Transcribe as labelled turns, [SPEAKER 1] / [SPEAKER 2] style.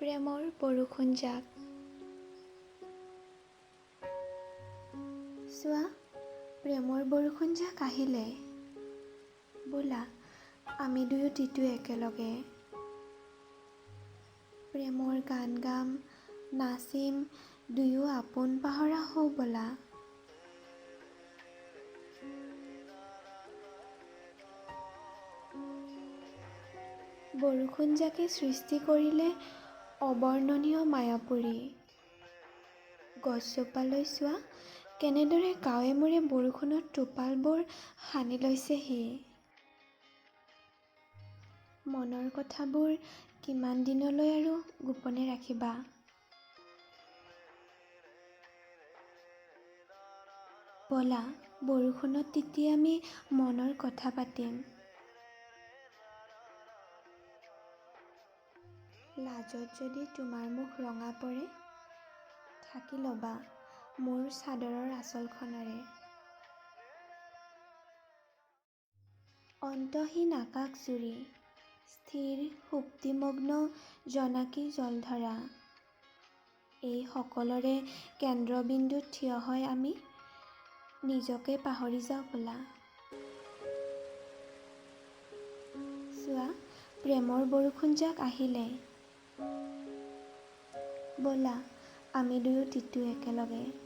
[SPEAKER 1] প্ৰেমৰ বৰষুণজাক। চোৱা, প্ৰেমৰ বৰষুণজাক আহিলে। ব'লা, আমি দুয়ো তিতো একেলগে। প্ৰেমৰ গান গাম, নাচিম, দুয়ো আপোন পাহৰা হওঁ ব'লা। বৰষুণজাকে সৃষ্টি কৰিলে অবৰ্ণনীয় মায়াপুৰী। গছজোপালৈ চোৱা, কেনেদৰে গাৱে মূৰে বৰষুণৰ টোপালবোৰ সানি লৈছেহি। মনৰ কথাবোৰ কিমান দিনলৈ আৰু গোপনে ৰাখিবা? ব'লা, বৰষুণত তিতি আমি মনৰ কথা পাতিম। লাজত যদি তোমাৰ মুখ ৰঙা পৰে, ঢাকি ল'বা মোৰ চাদৰৰ আঁচলখনেৰে। অন্তহীন আকাশজুৰি স্থিৰ সুপ্তিমগ্ন জোনাকী জলধাৰা, এই সকলোৰে কেন্দ্ৰবিন্দুত থিয় হৈ আমি নিজকে পাহৰি যাওঁ ব'লা। চোৱা, প্ৰেমৰ বৰষুণজাক আহিলে। ব'লা, আমি দুয়ো তিতো একেলগে।